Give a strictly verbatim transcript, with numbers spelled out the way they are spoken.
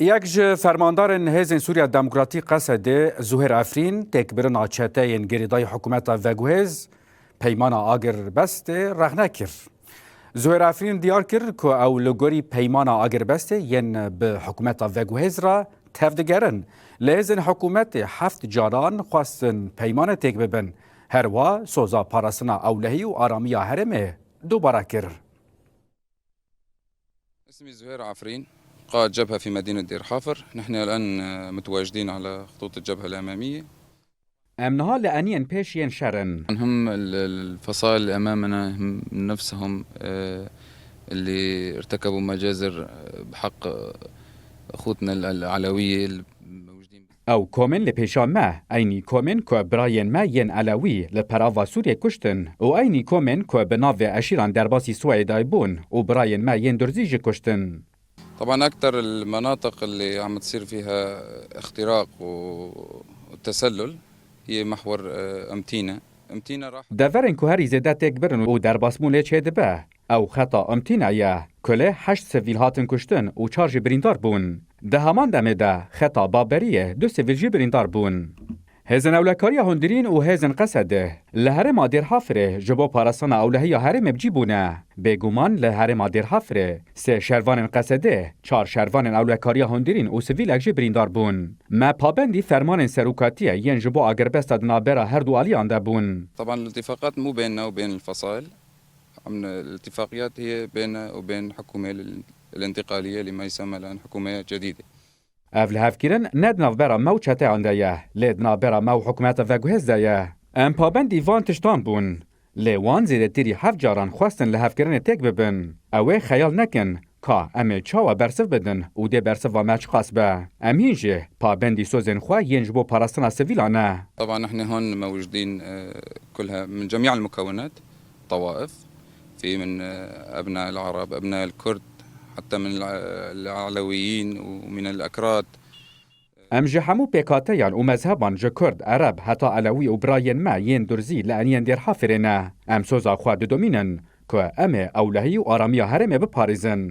Yek ji fermandarên Hêzên Sûriya Demokratîk Qesedê, Zuhêr Efrîn, têkbirina çeteyên girêdayî hikûmeta veguhêz Peymana Agirbestê rexne kir. Zuhêr Efrîn diyar kir ku ew li gorî Peymana Agirbestê yên bi hikûmeta veguhêz re tevdigerin. Li hêzên hikûmetê heft caran xwestin peymanê têk bibin. Herwiha soza parastina ewlehî û aramiya herêmê dubare kir. اسمي زهير عفرين، قائد جبهة في مدينة دير حافر. نحن الآن متواجدين على خطوط الجبهة الأمامية. Em niha li eniyên pêş yên şer in. هم ال- الفصائل اللي أمامنا هم نفسهم آه، اللي ارتكبوا مجازر آه، بحق أخوتنا ال- العلوية الموجودين. Ew komên li pêşa me, eynî komên ku birayên me yên Elewî li perava Sûriyê kuştin û eynî komên ku bi navê eşîran derbasî Sweyê daybûn û birayên me yên Durzî jî kuştin. طبعا أكثر المناطق اللي عم تصير فيها اختراق و- والتسلل هي محور آه، أمتينة. أمتينة راح Deverên ku herî zêde têk birin û derbasbûn lê çêdibe, ew xeta Imtîna ye, ku lê heşt sivîl hatin kuştin û çar jî birîndar bûn. Di heman demê de xeta Baberiyê du sivîl jî birîndar bûn. Hêzên Ewlekariya Hundirîn û Hêzên Qesedê li herêma Dêrhafirê ji bo parastina ewlehiya herêmê bi cî bûne. Bêguman li herêma Dêrhafirê sê şervanên Qesedê, çar şervanên Ewlekariya Hundirîn û sivîlek jî birîndar bûn. Me pabendî fermanên serokatiyê yên ji bo agirbesta di navbera her du aliyan de bûn. طبعا الاتفاقات مو بيننا وبين الفصائل. عم الاتفاقيات هي بيننا وبين حكومة ال- الانتقالية اللي ما يسمى الآن حكومة جديدة. Ev lihevkirin ne di navbera me û çeteyan de ye, lê di navbera me û hikûmeta veguhêz de ye. Em pabendî van tiştan bûn. Lê wan zêdetirî heft caran xwestin lihevkirinê têk bibin. Ew ê xeyal nekin ka em ê çawa bersiv bidin û dê bersiva me çiqas be. Em hîn jî pabendî sozên xwe yên ji bo parastina sivîlan ne. طبعا نحن هون موجودين آه، كلها من جميع المكونات، طوائف، في من آه، أبناء العرب، أبناء الكرد، حتى من الع- العلويين ومن الأكراد. Em ji hemû pêkhateyan û mezheban, ji Kurd, Ereb, heta Elewî û birayên me yên Durzî li eniyên Dêrhafirê ne. Em soza xwe didomînin ku em ê ewlehî û aramiya herêmê biparêzin.